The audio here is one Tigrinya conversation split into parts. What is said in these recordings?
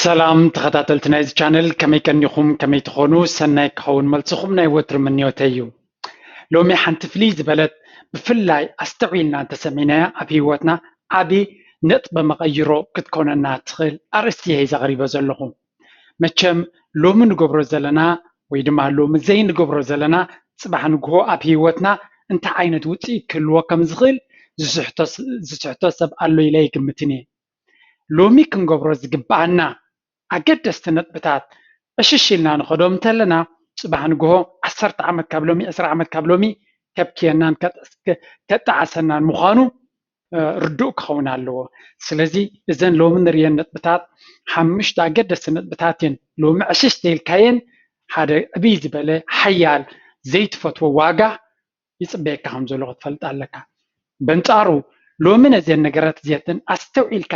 ሰላም ተኸታተልቲ ናይዚ ቻነል፣ ከመይ ቀኒኹም? ከመይ ትኾኑ? ሰናይ ክኸውን መልስኹም ናይ ወትሩ ምንዮተይ እዩ። ሎሚ ሓንቲ ፍልይ ዝበለት፣ ብፍላይ ኣስተውዒልና እንተሰሚዕናያ ኣብ ህይወትና ዓቢ ነጥቢ መቐይሮ ክትኮነና ትኽእል ኣርእስቲ እየ ሒዘ ቀሪበ ዘለኹ። መቸም ሎሚ ንገብሮ ዘለና ወይ ድማ ሎሚ ዘይንገብሮ ዘለና ጽባሕ ንግሆ ኣብ ህይወትና እንታይ ዓይነት ውጽኢት ክህልዎ ከም ዝኽእል ዝስሕቶ ዝስሕቶ ሰብ ኣሎ ኢለ ኣይግምትን እየ። ሎሚ ክንገብሮ ዝግብኣና ኣገደስቲ ነጥብታት ዕሽሽ ኢልና ንኸዶም እንተለና፣ ጽባሕ ንግሆ ዓሰርተ ዓመት ካብ ሎሚ፣ ዕስራ ዓመት ካብ ሎሚ ከብክየናን ከጠዓሰናን ምዃኑ ርዱእ ክኸውን ኣለዎ። ስለዚ እዘን ሎሚ ንርእየን ነጥብታት ሓሙሽተ ኣገደስቲ ነጥብታት እየን። ሎሚ ዕሽሽ ተይልካየን ሓደ ዕብይ ዝበለ ሓያል ዘይትፈትዎ ዋጋ ይጽበየካ ከም ዘሎ ክትፈልጥ ኣለካ። በንጻሩ ሎሚ ነዚአን ነገራት እዚአተን ኣስተውዒልካ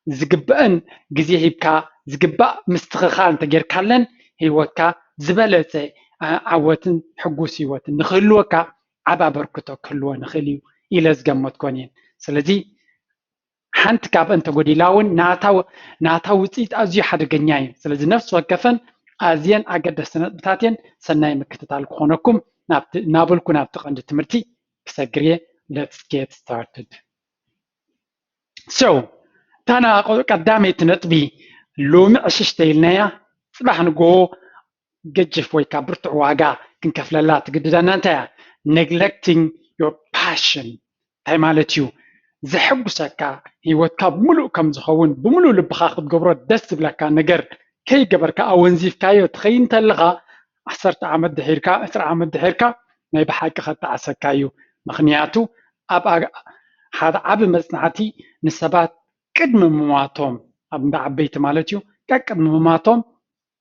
ዝግበአን ግዜ ሂብካ ዝግባእ ምስትኽኻል እንተጌርካለን ህይወትካ ዝበለጸ ዓወትን ሕጉስ ህይወትን ንክህልወካ ዓብ ኣበርክቶ ክህልዎ ንኽእል እዩ ኢለ ዝገመትኮን እየን። ስለዚ ሓንቲ ካብ እንተጎዲላ እውን ናታ ውፅኢት ኣዝዩ ሓደገኛ እዩ። ስለዚ ነፍሲ ወከፈን ኣዝየን ኣገደስቲ ነጥብታት እየን። ሰናይ ምክትታል ክኾነኩም ናብልኩ ናብቲ ቀንዲ ትምህርቲ ክሰግር እየ። Let's get started. So እታ ቀዳመይቲ ነጥቢ ሎሚ ዕሽሽ ተይልናያ ጽባሕ ንጎ ገጅፍ ወይ ካብ ብርቱዕ ዋጋ ክንከፍለላ ትግድደና እንታይ እያ? Neglecting your passion እንታይ ማለት እዩ? ዘሐጉሰካ ህይወትካ ብምሉእ ከም ዝኸውን ብምሉእ ልብኻ ክትገብሮ ደስ ዝብለካ ነገር ከይገበርካ ኣወንዚፍካዮ ትኸይድ እንተለኻ ዓሰርተ ዓመት ድሒርካ ዕስራ ዓመት ድሒርካ ናይ ብሓቂ ከጣዕሰካ እዩ። ምኽንያቱ ኣብ ሓደ ዓቢ መጽናዕቲ ንሰባት ቅድሚ ምማቶም ኣብ እንዳ ዓበይቲ ማለት እዩ ቀቅድሚ ምማቶም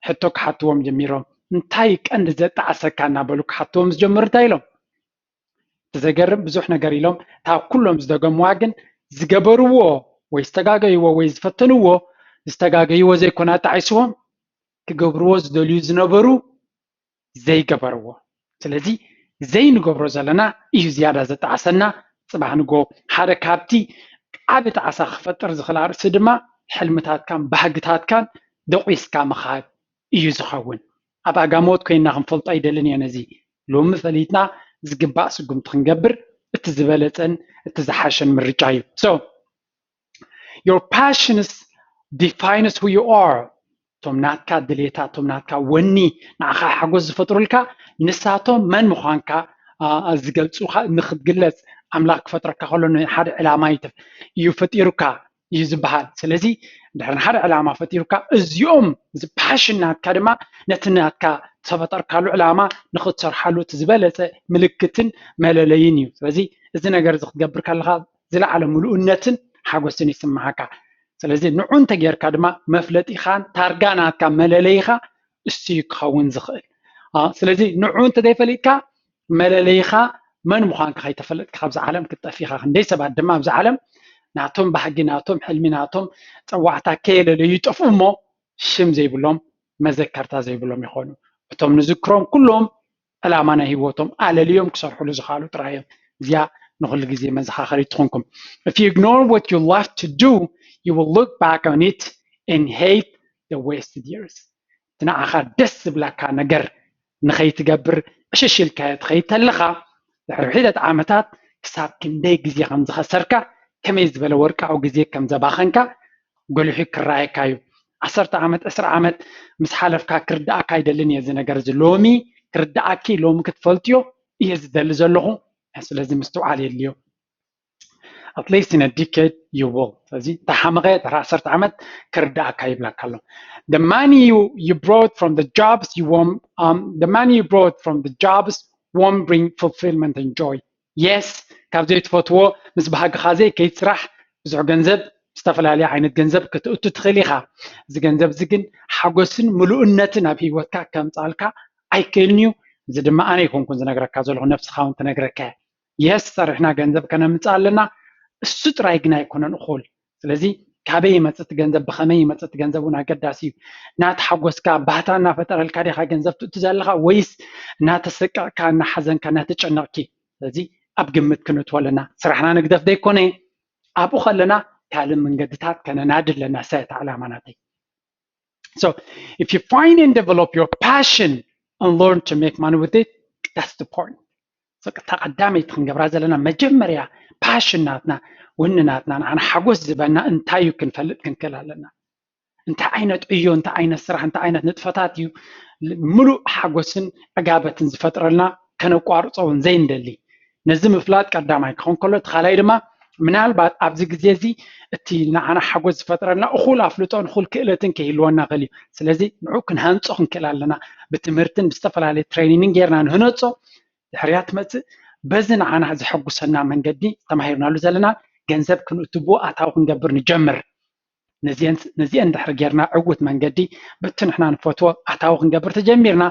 ሕቶ ክሓትዎም ጀሚሮም። እንታይ ቀንዲ ዘጣዕሰካ እናበሉ ክሓትዎም ዝጀምሩ እንታይ ኢሎም? እቲ ዘገርም ብዙሕ ነገር ኢሎም። እታ ኩሎም ዝደገምዋ ግን ዝገበርዎ ወይ ዝተጋገይዎ ወይ ዝፈተንዎ ዝተጋገይዎ ዘይኮነ ኣጣዒስዎም ክገብርዎ ዝደልዩ ዝነበሩ ዘይገበርዎ። ስለዚ ዘይንገብሮ ዘለና እዩ ዝያዳ ዘጣዕሰና። ጽባሕ ንጎ ሓደ ካብቲ ዓቢ ጣዕሳ ክፈጥር ዝኽእል ኣርእስቲ ድማ ሕልምታትካን ባህግታትካን ደቂስካ ምኻድ እዩ ዝኸውን። ኣብ ኣጋሞት ኮይንና ክንፈልጦ ኣይደልን እየ ነዚ። ሎሚ ፈሊጥና ዝግባእ ስጉምቲ ክንገብር እቲ ዝበለጸን እቲ ዝሓሸን ምርጫ እዩ። So your passions defines who you are። እቶም ናትካ ድሌታት እቶም ናትካ ወኒ ንዓኻ ሓጎስ ዝፈጥሩልካ ንሳቶም መን ምዃንካ ዝገልፁኻ ንክትግለፅ ኣምላኽ ክፈጥረካ ከሎ ንሓደ ዕላማ እዩ ፈጢሩካ እዩ ዝበሃል። ስለዚ ድሕሪ ንሓደ ዕላማ ፈጢሩካ እዚኦም እዚ ፓሽን ናትካ ድማ ነቲ ናትካ ዝተፈጠርካሉ ዕላማ ንክትሰርሓሉ እቲ ዝበለፀ ምልክትን መለለይን እዩ። ስለዚ እዚ ነገር እዚ ክትገብር ከለካ ዝለዓለ ምሉእነትን ሓጎስን ይስምዓካ። ስለዚ ንዑ እንተጌርካ ድማ መፍለጢኻን ታርጋ ናትካ መለለይኻ እሱ እዩ ክኸውን ዝኽእል። ስለዚ ንዑ እንተዘይፈሊጥካ መለለይኻ መን ምዃንካ ከይተፈለጥካ ካብዚ ዓለም ክትጠፊኻ። ክንደይ ሰባት ድማ ኣብዚ ዓለም ናቶም ባህጊ ናቶም ሕልሚ ናቶም ፀዋዕታ ከየለለዩ ይጠፍኡ እሞ ሽም ዘይብሎም መዘከርታ ዘይብሎም ይኾኑ። እቶም ንዝክሮም ኩሎም ዕላማ ናይ ህይወቶም ኣለልዮም ክሰርሕሉ ዝኽኣሉ ጥራይ እዮም። እዚኣ ንኹሉ ግዜ መዘኻኸሪ ትኹንኩም። If you ignore what you love to do, you will look back on it and hate the wasted years. እቲ ንዓኻ ደስ ዝብለካ ነገር ንኸይትገብር ዕሽሽ ኢልካዮ ትኸይድ ተለኻ ድሕሪ ሒደት ዓመታት ክሳብ ክንደይ ግዜ ከም ዝኸሰርካ ከመይ ዝበለ ወርቃዊ ግዜ ከም ዘባኸንካ ጎሊሑ ክረኣየካ እዩ። ዓሰርተ ዓመት ዕስራ ዓመት ምስ ሓለፍካ ክርድኣካ ኣይደልን እየ እዚ ነገር እዚ ሎሚ ክርድኣኪ ሎሚ ክትፈልጥዮ እየ ዝደሊ ዘለኹ። ስለዚ ምስትውዓል የድልዮ። At least in a decade you will። ስለዚ ተሓመቐ ድሕሪ ዓሰርተ ዓመት ክርድኣካ ይብለካ ኣሎ። The money you, you brought from the jobs you won't, um, the money you brought from the jobs won't bring fulfillment and joy. Yes ካብ ዘይትፈትዎ ምስ ባህግኻ ዘይከይድ ስራሕ ብዙሕ ገንዘብ ዝተፈላለየ ዓይነት ገንዘብ ክትእቱ ትኽእል ኢኻ። እዚ ገንዘብ እዚ ግን ሓጎስን ምሉእነትን ኣብ ህይወትካ ከምፃልካ ኣይክእልን እዩ። እዚ ድማ ኣነ ኣይኮንኩን ዝነግረካ ዘለኹ ነብስኻ እውን ትነግረካ እያ። የስ ሰሪሕና ገንዘብ ከነምፅእ ኣለና። እሱ ጥራይ ግን ኣይኮነን እኹል። ስለዚ ካበይ ይመፅእ እቲ ገንዘብ ብኸመይ ይመፅእ እቲ ገንዘብ እውን ኣገዳሲ እዩ። እናተሓጎስካ ባህታ እናፈጠረልካ ዲኻ ገንዘብ ትእቱ ዘለኻ ወይስ እናተሰቀቕካ እናሓዘንካ እናተጨነቕኪ? ስለዚ ኣብ ግምት ክንእትዎ ኣለና። ስራሕና ንግደፍ ዘይኮነ ኣብኡ ከለና ካልእ መንገድታት ከነናዲ ኣለና። ሰ እቲ ዕላማ ናተይ So if you find and develop your passion and learn to make money with it, that's the point. So እታ ቀዳመይቲ ክንገብራ ዘለና መጀመርያ ፓሽን ናትና ወኒ ናትና ንዓና ሓጎስ ዝበና እንታይ እዩ ክንፈልጥ ክንክእል ኣለና። እንታይ ዓይነት ዕዮ እንታይ ዓይነት ስራሕ እንታይ ዓይነት ንጥፈታት እዩ ምሉእ ሓጎስን ዕጋበትን ዝፈጥረልና ከነቋርፆ እውን ዘይንደሊ። ነዚ ምፍላጥ ቀዳማይ ክኸውን ከሎ እቲ ካልኣይ ድማ ምናልባት ኣብዚ ግዜ እዚ እቲ ንዓና ሓጎስ ዝፈጥረልና እኹል ኣፍልጦን እኹል ክእለትን ከይህልወና ይኽእል እዩ። ስለዚ ንዑ ክንሃንፆ ክንክእል ኣለና። ብትምህርትን ብዝተፈላለየ ትሬኒንግን ጌርና ንህነፆ ድሕርያ ትመፅእ። በዚ ንዓና ዘሐጉሰና መንገዲ ተማሂርናሉ ዘለና ገንዘብ ክንእትቡ ኣታዊ ክንገብር ንጀምር። ነዚአን ድሕሪ ጌርና ዕውት መንገዲ በቲ ንሕና ንፈትዎ ኣታዊ ክንገብር ተጀሚርና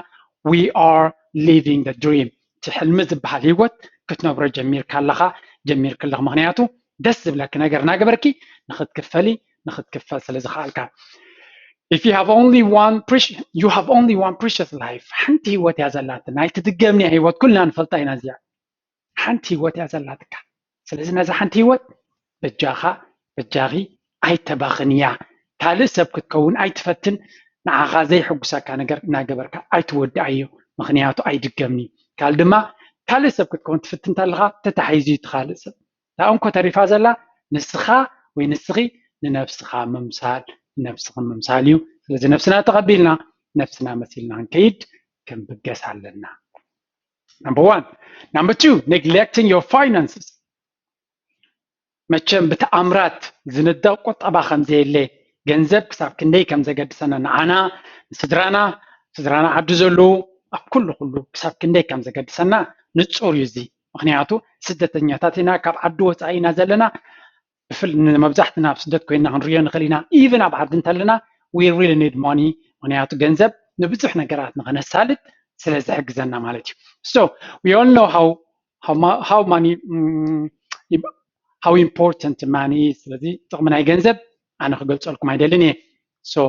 we are living the dream። እቲ ሕልሚ ዝበሃል ህይወት ክትነብሮ ጀሚርካ ኣለኻ ጀሚርክ ኣለኽ። ምክንያቱ ደስ ዝብለኪ ነገር እናገበርኪ ንክትክፈሊ ንክትክፈል ስለ ዝኸኣልካ። If you have only one precious, you have only one precious life. ሓንቲ ህይወት እያ ዘላትና ኣይትድገምንያ ህይወት ኩልና ንፈልጣ ኢና እዚኣ ሓንቲ ህይወት እያ ዘላትካ። ስለዚ ነዛ ሓንቲ ህይወት በጃኻ በጃኺ ኣይተባኽንያ። ካልእ ሰብ ክትከውን ኣይትፈትን። ንዓኻ ዘይሕጉሰካ ነገር እናገበርካ ኣይትወድኣዮ፣ ምኽንያቱ ኣይድገምኒ። ካልእ ድማ ካልእ ሰብ ክትከውን ትፍትን እንተለኻ ተታሒዙ እዩ እቲ ካልእ ሰብ። እታ እንኮ ተሪፋ ዘላ ንስኻ ወይ ንስኺ ንነብስኻ ምምሳል ንነብስኺ ምምሳል እዩ። ስለዚ ነብስና ተቐቢልና ነብስና መሲልና ክንከይድ ክንብገስ ኣለና። Number one. Number two, neglecting your finances. መቸም ብተኣምራት ዝንደቕ ቁጠባ ከም ዘየለ ገንዘብ ክሳብ ክንደይ ከም ዘገድሰና ንዓና ንስድራና ስድራና ዓዲ ዘለዉ ኣብ ኩሉ ኩሉ ክሳብ ክንደይ ከም ዘገድሰና ንፁር እዩ እዚ። ምክንያቱ ስደተኛታት ኢና፣ ካብ ዓዲ ወፃኢ ኢና ዘለና። ብፍል ንመብዛሕትና ኣብ ስደት ኮይና ክንሪኦ ንኽእል ኢና። ኢቭን ኣብ ዓዲ እንተለና we really need money፣ ምክንያቱ ገንዘብ ንብዙሕ ነገራት ንኸነሳልጥ ስለ ዝሕግዘና ማለት እዩ። So we all know how how money how important money። ስለዚ ጥቕሚ ናይ ገንዘብ ኣነ ክገልፀልኩም ኣይደልን እየ። So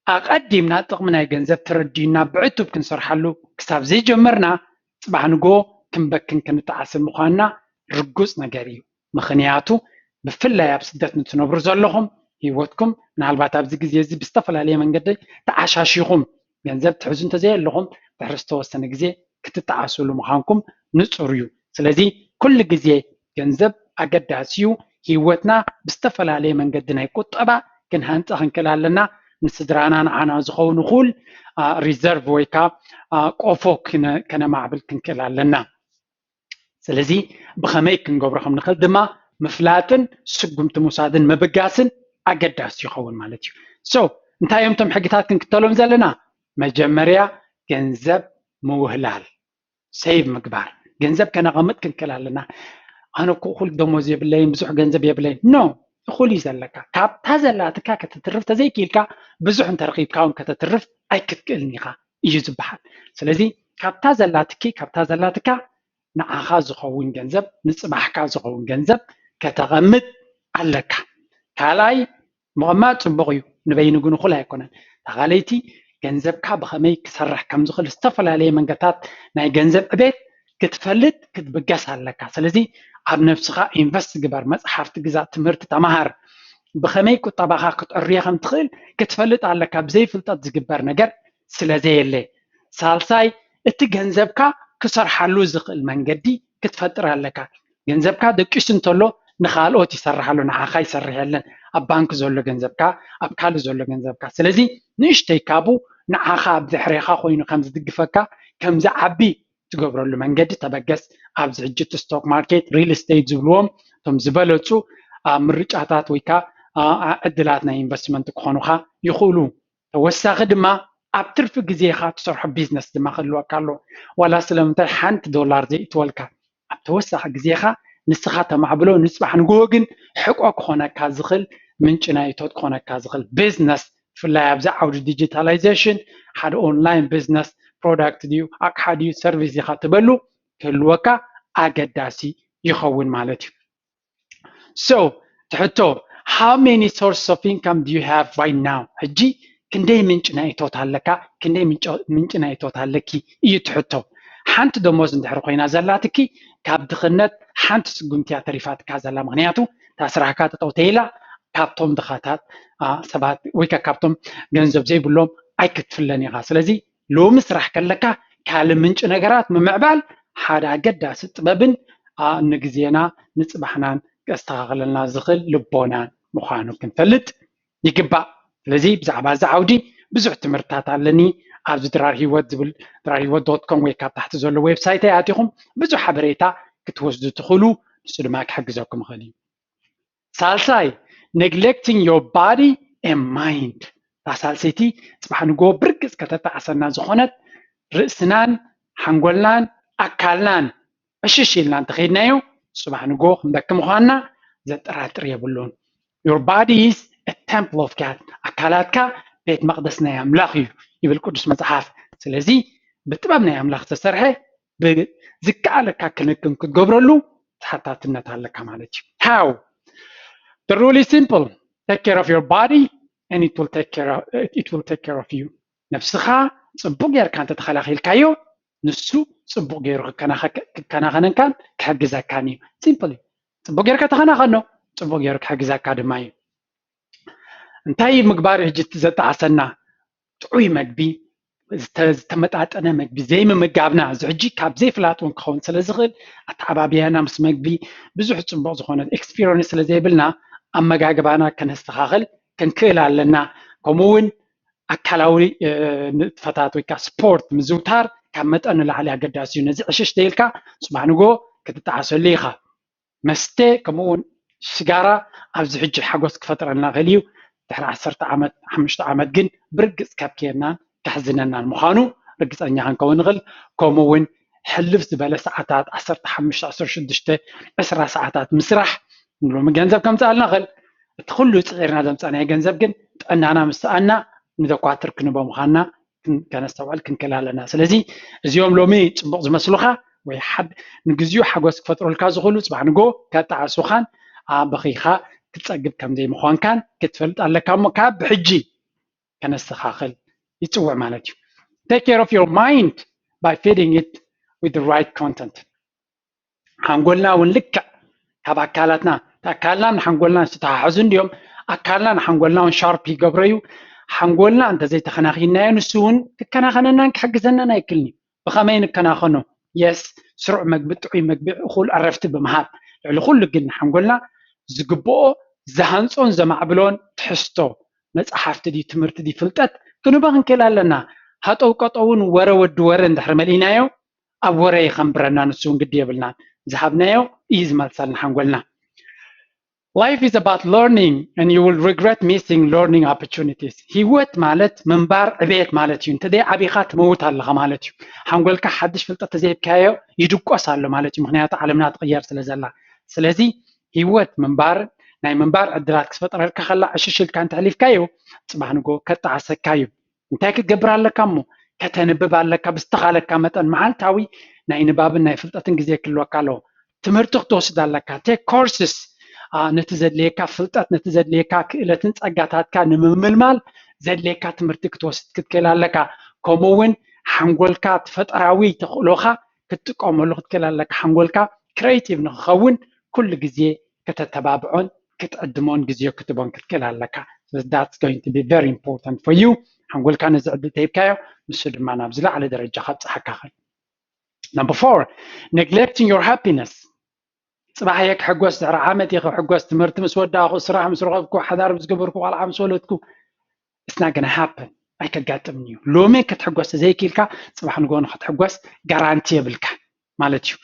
ኣቐዲምና ጥቕሚ ናይ ገንዘብ ተረዲእና ብዕቱብ ክንሰርሓሉ ክሳብ ዘይጀመርና ፅባሕ ንጎ ክንበክን ክንጠዓስን ምዃንና ርጉፅ ነገር እዩ። ምኽንያቱ ብፍላይ ኣብ ስደት ንትነብሩ ዘለኹም ህይወትኩም ምናልባት ኣብዚ ግዜ እዚ ብዝተፈላለየ መንገዲ ተዓሻሺኹም ገንዘብ ትሕዙ እንተዘየለኹም ድሕሪ ዝተወሰነ ግዜ ክትጠዓስሉ ምዃንኩም ንፁር እዩ። ስለዚ ኩሉ ግዜ ገንዘብ ኣገዳሲ እዩ። ህይወትና ብዝተፈላለየ መንገዲ ናይ ቁጠባ ክንሃንፀ ክንክእል ኣለና። ንስድራና ንዓና ዝኸውን እኹል ሪዘርቭ ወይ ከዓ ቆፎ ከነማዕብል ክንክእል ኣለና። ስለዚ ብኸመይ ክንገብሮ ከም ንኽእል ድማ ምፍላጥን ስጉምቲ ምውሳድን ምብጋስን ኣገዳሲ ይኸውን ማለት እዩ። So እንታይ እዮም እቶም ሕግታት ክንክተሎም ዘለና? መጀመርያ ገንዘብ ምውህላል፣ ሴቭ ምግባር። ገንዘብ ከነቐምጥ ክንክእል ኣለና። ኣነ እኮ እኹል ደሞዝ የብለይን ብዙሕ ገንዘብ የብለይን። ኖ፣ እኹል እዩ ዘለካ። ካብታ ዘላትካ ከተትርፍ ተዘይክኢልካ ብዙሕ እንተረኺብካ እውን ከተትርፍ ኣይክትክእልን ኢኻ እዩ ዝበሃል። ስለዚ ካብታ ዘላትኪ ካብታ ዘላትካ ንዓኻ ዝኸውን ገንዘብ ንፅባሕካ ዝኸውን ገንዘብ ከተቐምጥ ኣለካ። ካልኣይ ምቕማጥ ፅቡቕ እዩ፣ ንበይኑ ግን እኹል ኣይኮነን። ተኻለይቲ ገንዘብካ ብኸመይ ክሰርሕ ከም ዝኽእል ዝተፈላለየ መንገታት ናይ ገንዘብ ዕቤት ክትፈልጥ ክትብገስ ኣለካ። ስለዚ ኣብ ነብስኻ ኢንቨስት ግበር፣ መፅሓፍቲ ግዛእ፣ ትምህርቲ ተምሃር። ብኸመይ ቁጠባኻ ክትዕርዮ ከም ትኽእል ክትፈልጥ ኣለካ። ብዘይ ፍልጠት ዝግበር ነገር ስለ ዘየለ። ሳልሳይ እቲ ገንዘብካ ክሰርሓሉ ዝኽእል መንገዲ ክትፈጥር ኣለካ። ገንዘብካ ደቂሱ እንተሎ ንኻልኦት ይሰርሓሉ፣ ንዓኻ ይሰርሕ የለን። ኣብ ባንክ ዘሎ ገንዘብካ፣ ኣብ ካልእ ዘሎ ገንዘብካ። ስለዚ ንእሽተይ ካብኡ ንዓኻ ኣብ ድሕሬኻ ኮይኑ ከም ዝድግፈካ ከም ዝዓቢ ትገብረሉ መንገዲ ተበገስ። ኣብዚ ሕጂ እቲ ስቶክ ማርኬት ሪል ስቴት ዝብልዎም እቶም ዝበለፁ ምርጫታት ወይ ከዓ ዕድላት ናይ ኢንቨስትመንት ክኾኑኻ ይኽእሉ። ተወሳኺ ድማ ኣብ ትርፊ ግዜኻ ትሰርሖ ቢዝነስ ድማ ክህልወካ ኣለዎ። ዋላ ስለምንታይ ሓንቲ ዶላር ዘይእትወልካ ኣብ ተወሳኺ ግዜኻ ንስኻ ተማዕብሎ፣ ንፅባሕ ንግሆ ግን ሕቆ ክኾነካ ዝኽእል ምንጪ ናይ እቶት ክኾነካ ዝኽእል ቢዝነስ፣ ብፍላይ ኣብዚ ዓውዲ ዲጂታላይዜሽን ሓደ ኦንላይን ቢዝነስ ፕሮዳክት ድዩ ኣቅሓ ድዩ ሰርቪስ ኢኻ ትበሉ ክህልወካ ኣገዳሲ ይኸውን ማለት እዩ። So ትሕቶ፣ how many source of income do you have right now? ሕጂ ክንደይ ምንጭ ናይ እቶት ኣለካ? ክንደይ ምንጭ ናይ እቶት ኣለኪ እዩ ትሕቶ። ሓንቲ ደሞዝ እንድሕር ኮይና ዘላትኪ ካብ ድኽነት ሓንቲ ስጉምቲ እያ ተሪፋትካ ዘላ። ምክንያቱ እታ ስራሕካ ጠጠው ተይላ ካብቶም ድኻታት ሰባት ወይ ከዓ ካብቶም ገንዘብ ዘይብሎም ኣይክትፍለን ኢኻ። ስለዚ ሎሚ ስራሕ ከለካ ካልእ ምንጪ ነገራት ምምዕባል ሓደ ኣገዳሲ ጥበብን ንግዜና ንፅባሕናን ከስተኻኽለልና ዝኽእል ልቦናን ምዃኑ ክንፈልጥ ይግባእ። ስለዚ ብዛዕባ እዚ ዓውዲ ብዙሕ ትምህርትታት ኣለኒ። ኣብዚ ድራር ህይወት ዝብል ድራር ህይወት ዶት ኮም ወይ ካብ ታሕቲ ዘሎ ዌብሳይተይ ኣቲኹም ብዙሕ ሓበሬታ ክትወስዱ ትኽእሉ። ንሱ ድማ ክሕግዘኩም ይኽእል እዩ። ሳልሳይ neglecting your body and mind። እታ ሳልሰይቲ ፅባሕ ንጎ ብርግፅ ከተጣዕሰና ዝኾነት ርእስናን ሓንጎልናን ኣካልናን ዕሽሽ ኢልና እንተኸይድናዮ ፅባሕ ንጎ ክንበኪ ምዃንና ዘጠራጥር የብሉን። Your body is a temple of God። ኣካላትካ ቤት መቕደስ ናይ ኣምላኽ እዩ ይብል ቅዱስ መጽሓፍ። ስለዚ ብጥበብ ናይ ኣምላኽ ዝተሰርሐ ብዝከኣለካ ክንክን ክትገብረሉ ተሓታትነት ኣለካ ማለት እዩ። How? The rule is simple. Take care of your body and it will take care of, it will take care of you. ነብስኻ ጽቡቕ ጌርካ እንተተኸላኺልካዮ ንሱ ጽቡቕ ገይሩ ክከናኸነንካን ክሕግዘካን እዩ። ሲምፕል እዩ። ጽቡቕ ጌርካ ተኸናኸኖ፣ ጽቡቕ ገይሩ ክሕግዘካ ድማ እዩ። እንታይ ምግባር ሕጂ እቲ ዘጣዓሰና? ጥዑይ መግቢ፣ ዝተመጣጠነ መግቢ ዘይምምጋብና፣ እዚ ሕጂ ካብ ዘይፍላጥ እውን ክኸውን ስለ ዝኽእል ኣተዓባብያና ምስ መግቢ ብዙሕ ጽቡቕ ዝኾነ ኤክስፒሪንስ ስለ ዘይብልና ኣመጋግባና ከነስተኻኽል ክንክእል ኣለና። ከምኡ እውን ኣካላዊ ንጥፈታት ወይ ከዓ ስፖርት ምዝውታር ካብ መጠን ንላዕሊ ኣገዳሲ እዩ። ነዚ ዕሽሽ ተይልካ ጽባሕ ንጎ ክትጠዓሰሉ ኢኻ። መስተ ከምኡ እውን ሽጋራ ኣብዚ ሕጂ ሓጎስ ክፈጥረልና ይኽእል እዩ። ድሕሪ ዓሰርተ ዓመት ሓሙሽተ ዓመት ግን ብርግጽ ከብክየናን ከሕዝነናን ምዃኑ ርግጸኛ ክንከውን ንኽእል። ከምኡ እውን ሕልፍ ዝበለ ሰዓታት ዓሰርተ ሓሙሽተ ዓሰርተ ሽዱሽተ ዕስራ ሰዓታት ምስራሕ ንሎሚ ገንዘብ ከምጽኣልና ይኽእል። እቲ ኩሉ ጽዒርና ዘምጻእናዮ ገንዘብ ግን ጥዕናና ምስ ሰኣና ንደኳትር ክንቦ ምዃንና ከነስተውዕል ክንክእል ኣለና። ስለዚ እዚኦም ሎሚ ጽቡቕ ዝመስሉኻ ወይ ንግዚኡ ሓጎስ ክፈጥሩልካ ዝኽእሉ ጽባሕ ንጎ ከጣዕሱኻን ኣበኺኻ ክትጸግብ ከም ዘይምዃንካን ክትፈልጥ ኣለካ። እሞ ካብ ብሕጂ ከነስተኻኽል ይጽውዕ ማለት እዩ። Take care of your mind by feeding it with the right content. ሓንጎልና እውን ልክዕ ካብ ኣካላትና ኣካልናን ሓንጎልናን ዝተሓሓዙ እንዲዮም። ኣካልና ንሓንጎልና እውን ሻርፕ ይገብሮ እዩ። ሓንጎልና እንተዘይተኸናኺናዮ ንሱ እውን ክከናኸነናን ክሕግዘናን ኣይክልን እዩ። ብኸመይ ንከናኸኖ? የስ፣ ስሩዕ መግቢ፣ ጥዑይ መግቢ፣ እኹል ዕረፍቲ ብምሃብ፣ ልዕሊ ኩሉ ግን ንሓንጎልና ዝግብኦ ዝሃንጾን ዘማዕብሎን ትሕዝቶ መጽሓፍቲ ድዩ ትምህርቲ ድዩ ፍልጠት ክንህቦ ክንክእል ኣለና። ሃጠው ቀጠውን ወረ ወዲ ወረ እንድሕር መሊእናዮ ኣብ ወረ የኸንብረና፣ ንሱ እውን ግዲ የብልናን። ዝሃብናዮ እዩ ዝመልሰልና ሓንጎልና። Life is about learning and you will regret missing learning opportunities. ህይወት ማለት ምንባር ዕቤት ማለት እዩ። እንተዘይ ዓቢኻ ትመውት ኣለኻ ማለት እዩ። ሓንጎልካ ሓድሽ ፍልጠት ተዘይብካዮ ይድቆስ ኣሎ ማለት እዩ። ምክንያቱ ዓለምና ትቕየር ስለ ዘላ። ስለዚ ህይወት ምንባር ናይ ምንባር ዕድላት ክትፈጥረልካ ከላ ዕሽሽ ኢልካ እንተሕሊፍካዮ ጽባሕ ንጎ ከጣዕሰካ እዩ። እንታይ ክትገብር ኣለካ እሞ? ከተንብብ ኣለካ። ብዝተኻለካ መጠን መዓልታዊ ናይ ንባብን ናይ ፍልጠትን ግዜ ክህልወካ ኣለዎ። ትምህርቲ ክትወስድ ኣለካ። ቴክ ኮርስስ፣ ነቲ ዘድልየካ ፍልጠት፣ ነቲ ዘድልየካ ክእለትን ጸጋታትካ ንምምልማል ዘድልየካ ትምህርቲ ክትወስድ ክትክእል ኣለካ። ከምኡ እውን ሓንጎልካ፣ ፈጠራዊ ተኽእሎኻ ክትጥቀመሉ ክትክእል ኣለካ። ሓንጎልካ ክሬቲቭ ንክኸውን ኩሉ ግዜ ከተተባብዖን ክትዕድሞን ግዜ ክትቦን ክትክእል ኣለካ። That's going to be very important for you. ሓንጎልካ ነዚ ዕድል ተሂብካዮ፣ ንሱ ድማ ናብ ዝለዓለ ደረጃ ከብፅሓካ ኽእል። Number four, neglecting your happiness. ጽባሕ እየ ክሕጎስ፣ ድሕሪ ዓመት እየ ክሕጎስ፣ ትምህርቲ ምስ ወዳእኹ፣ ስራሕ ምስ ረኸብኩ፣ ሓዳር ምስ ገበርኩ፣ ቆልዓ ምስ ወለድኩ፣ it's not gonna happen. ኣይከጋጥምን እዩ። ሎሚ ክትሕጎስ ዘይክኢልካ፣ ጽባሕ ንጎ ንክትሕጎስ ጋራንቲ የብልካ ማለት እዩ።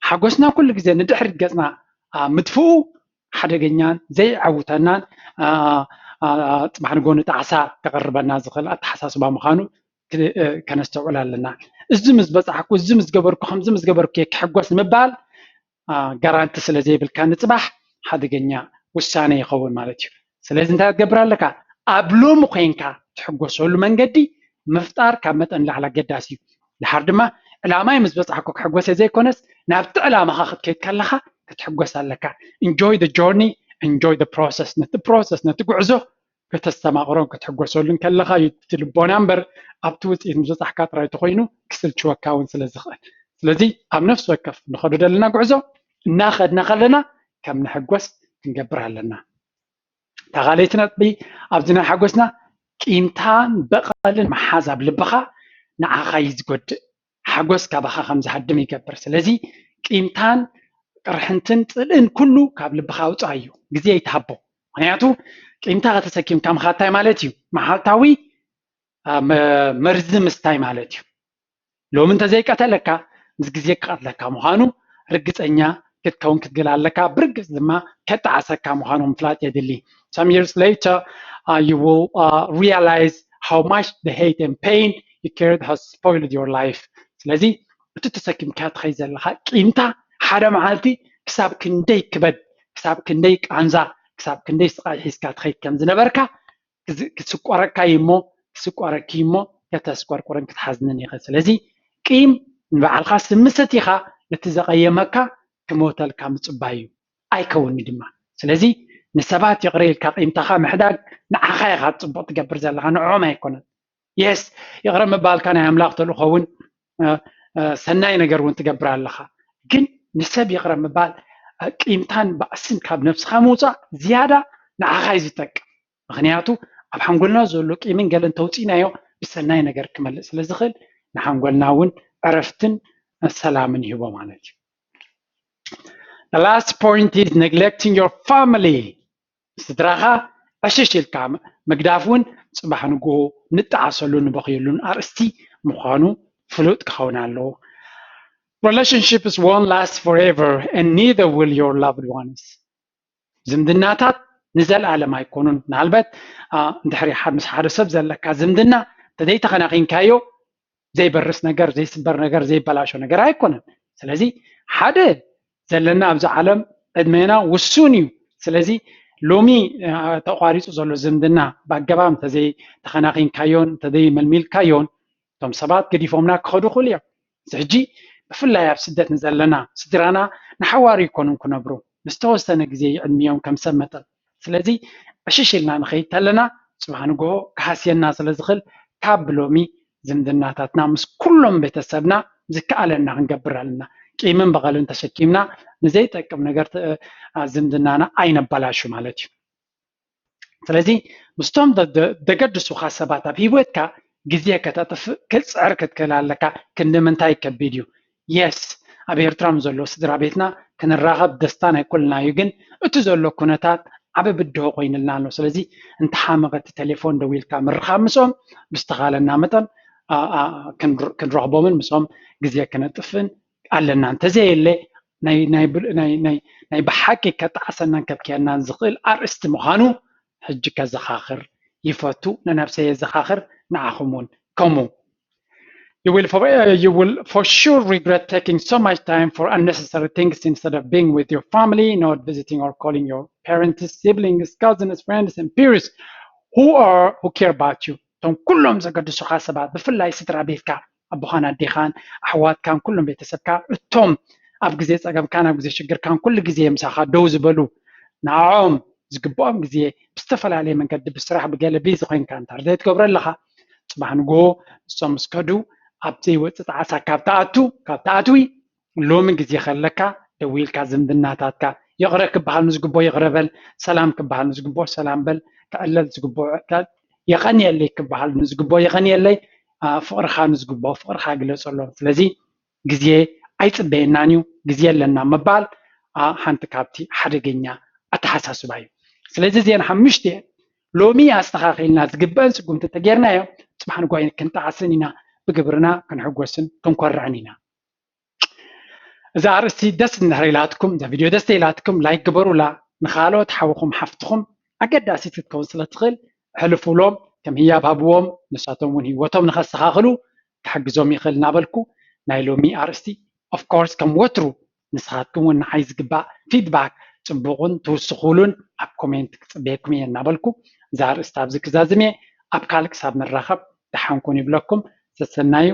ሓጎስና ኩሉ ግዜ ንድሕሪት ገጽና ምድፍኡ ሓደገኛን ዘይዓውተናን ጽባሕ ንጎ ንጣዕሳ ከቕርበና ዝኽእል ኣተሓሳስባ ምዃኑ ከነስተውዕል ኣለና። እዚ ምስ በጻሕኩ፣ እዚ ምስ ገበርኩ፣ ከምዚ ምስ ገበርኩ እየ ክሕጎስ ምባል ጋራንቲ ስለ ዘይብልካ ንጽባሕ ሓደገኛ ውሳነ ይኸውን ማለት እዩ። ስለዚ እንታይ ክትገብር ኣለካ? ኣብ ሎሚ ኮይንካ ትሕጎሰሉ መንገዲ ምፍጣር ካብ መጠን ላዕሊ ኣገዳሲ እዩ። ድሓር ድማ ዕላማይ ምስ በጻሕኩ ክሕጎሰ ዘይኮነስ ናብቲ ዕላማኻ ክትከይድ ከለኻ ክትሕጎስ ኣለካ። Enjoy the journey, enjoy the process። ነቲ ፕሮሰስ፣ ነቲ ጉዕዞ ከተስተማቕሮን ክትሕጎሰሉን ከለኻ እዩ እቲ ልቦና እምበር ኣብቲ ውፅኢት ምብፃሕካ ጥራይ ተኮይኑ ክስልችወካ እውን ስለ ዝኽእል። ስለዚ ኣብ ነፍሲ ወከፍ ንኸዶ ዘለና ጉዕዞ እናኸድና ከለና ከም ንሕጎስ ክንገብር ኣለና። እታ ካልኣይቲ ነጥቢ ኣብዚ ናይ ሓጎስና፣ ቂምታን በቐልን ምሓዝ ኣብ ልብኻ ንዓኻ እዩ ዝጎድእ፣ ሓጎስ ካባኻ ከም ዝሃድም ይገብር። ስለዚ ቂምታን ቅርሕንትን ጽልእን ኩሉ ካብ ልብኻ ኣውጽኣዮ፣ ግዜ ይትሃቦ። ምክንያቱ ቂምታ ከተሰኪምካ ምኻድ እንታይ ማለት እዩ? መዓልታዊ መርዚ ምስታይ ማለት እዩ። ሎሚ እንተዘይቀተለካ ምስ ግዜ ክቐትለካ ምዃኑ ርግጸኛ ክትከውን ክትግል ኣለካ። ብርግጽ ድማ ከጣዕሰካ ምዃኑ ምፍላጥ የድሊ። Some years later, uh, you will uh, realize how much the hate and pain you carried has spoiled your life. ስለዚ እቲ ተሰኪምካ ትኸይ ዘለኻ ቂምታ ሓደ መዓልቲ ክሳብ ክንደይ ክበድ፣ ክሳብ ክንደይ ቃንዛ፣ ክሳብ ክንደይ ስቓይ ሒዝካ ትኸይድ ከም ዝነበርካ ክስቆረካ እዩ እሞ ክስቆረኪ እሞ ከተስቆርቁርን ክትሓዝንን ኢኸ። ስለዚ ቂም ንባዕልካ ስምሰት ኢኻ፣ ነቲ ዘቐየመካ ክሞተልካ ምጽባይ እዩ፣ ኣይከውንኒ ድማ። ስለዚ ንሰባት ይቕረ ኢልካ ቂምታኻ ምሕዳግ ንዓኻ ኢኻ ጽቡቕ ትገብር ዘለኻ፣ ንዕኦም ኣይኮነን። የስ፣ ይቕረ ምባልካ ናይ ኣምላኽ ተልእኾ እውን ሰናይ ነገር እውን ትገብር ኣለኻ። ግን ንሰብ ይቕረ ምባል ቂምታን ባእስን ካብ ነብስኻ ምውፃእ ዝያዳ ንዓኻ እዩ ዝጠቅም። ምክንያቱ ኣብ ሓንጎልና ዘሎ ቂምን ገለን ተውፂእናዮ ብሰናይ ነገር ክመልእ ስለ ዝኽእል ንሓንጎልና እውን ዕረፍትን ሰላምን ይህቦ ማለት እዩ። The last point is neglecting your family. ስድራኻ ዕሽሽ ኢልካ ምግዳፍ እውን ፅባሕ ንግሆ ንጠዓሰሉ ንበኽየሉን ኣርእስቲ ምዃኑ ፍሉጥ ክኸውን ኣለዎ። Relationships won't last forever and neither will your loved ones. ዝምድናታት ንዘለኣለም ኣይኮኑን። ምናልባት እንድሕሪ ምስ ሓደ ሰብ ዘለካ ዝምድና እንተዘይተኸናኺንካዮ ዘይበርስ ነገር፣ ዘይስበር ነገር፣ ዘይበላሾ ነገር ኣይኮነን። ስለዚ ሓደ ዘለና ኣብዚ ዓለም ዕድሜና ውሱን እዩ። ስለዚ ሎሚ ተቋሪፁ ዘሎ ዝምድና ብኣገባብ እንተዘይተኸናኺንካዮን እንተዘይመልሚልካዮን እቶም ሰባት ገዲፎምና ክኸዱ ይኽእሉ እዮም። እዚ ሕጂ ብፍላይ ኣብ ስደት ንዘለና ስድራና ንሓዋሩ ኣይኮኑን ክነብሩ፣ ንዝተወሰነ ግዜ ይዕድምዮም ከም ሰብ መጠን። ስለዚ ዕሽሽ ኢልና ንኸይድ ተለና ፅባሕ ንግሆ ክሃስየና ስለ ዝኽእል ካብ ብሎሚ ዝምድናታትና ምስ ኩሎም ቤተሰብና ዝከኣለና ክንገብር ኣለና። ቂምን በቐልን ተሸኪምና ንዘይጠቅም ነገር ዝምድናና ኣይነበላሹ ማለት እዩ። ስለዚ ምስቶም ደገድሱኻ ሰባት ኣብ ሂወትካ ግዜ ከተጥፍእ ክትፅዕር ክትክእል ኣለካ። ክንዲ ምንታይ ከቢድ እዩ። የስ ኣብ ኤርትራ ዘሎ ስድራ ቤትና ክንራኸብ ደስታ ናይ ኩልና እዩ። ግን እቲ ዘሎ ኩነታት ዓበ ብድሆ ኮይንልና ኣሎ። ስለዚ እንተሓመቐ እቲ ቴሌፎን ደዊልካ ምርኻብ ምስኦም ብዝተኻለና መጠን ክንረኽቦምን ምስኦም ግዜ ክነጥፍን ኣለና። እንተዘየለ ናይ ብሓቂ ከጣዕሰናን ከብክየናን ዝኽእል ኣርእስቲ ምዃኑ ሕጂ ከዘኻኽር ይፈቱ። ንነብሰይ የዘኻኽር፣ ንዓኹም እውን ከምኡ። You will, for, uh, you will for sure regret taking so much time for unnecessary things instead of being with your family, not visiting or calling your parents, siblings, cousins, friends, and peers who are who care about you. እቶም ኩሎም ዘገድሱኻ ሰባት ብፍላይ ስድራ ቤትካ ኣቦኻን ኣዴኻን ኣሕዋትካን ኩሎም ቤተሰብካ እቶም ኣብ ግዜ ጸገምካን ኣብ ግዜ ሽግርካን ኩሉ ግዜ ምሳኻ ደው ዝበሉ ንዕኦም ዝግብኦም ግዜ ብዝተፈላለየ መንገዲ ብስራሕ ብገለ ቢዚ ኮይንካ እንተር ዘይትገብሮ ኣለኻ ጽባሕ ንግሆ ንሶም ምስ ከዱ ኣብ ዘይወጽእ ጣዕሳ ካብ ትኣቱ ካብ ትኣትዊ ሎሚ ግዜ ከለካ ደዊልካ ዝምድናታትካ ይቕረ ክበሃል ንዝግቦ ይቕረ በል፣ ሰላም ክበሃል ንዝግቦ ሰላም በል፣ ክዕለል ዝግቦ የቐንየለይ ክበሃል ንዝግቦ የቐንየለይ፣ ፍቕርኻ ንዝግቦ ፍቕርኻ ግለፀሎም። ስለዚ ግዜ ኣይፅበየናን እዩ፣ ግዜ ኣለና ምባል ሓንቲ ካብቲ ሓደገኛ ኣተሓሳስባ እዩ። ስለዚ እዚአን ሓሙሽተ ሎሚ ኣስተኻኺልና ዝግበአን ስጉምቲ ተጌርናዮ ፅባሕ ንግሆ ክንጠዓስን ኢና፣ ብግብርና ክንሕጎስን ክንኮርዕን ኢና። እዛ ኣርእስቲ ደስ እንድሕር ኢላትኩም፣ እዛ ቪድዮ ደስ ኢላትኩም ላይክ ግበሩላ፣ ንኻልኦት ሓውኹም ሓፍትኹም ኣገዳሲት ክትከውን ስለ ትኽእል ሕልፉሎም፣ ከም ህያብ ሃብዎም፣ ንሳቶም እውን ህይወቶም ንኸስተኻኽሉ ክሕግዞም ይኽእል እናበልኩ ናይ ሎሚ ኣርእስቲ of course ከም ወትሩ ንስኻትኩም እውን ንዓይ ዝግባእ ፊድባክ ፅቡቕን ትውስኹሉን ኣብ ኮሜንት ክፅበየኩም እየ እናበልኩ እዛ ኣርእስቲ ኣብዚ ክዛዝም እየ። ኣብ ካልእ ክሳብ ንራኸብ ደሓን ኩኑ ይብለኩም። ሰሰናዩ።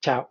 ቻው።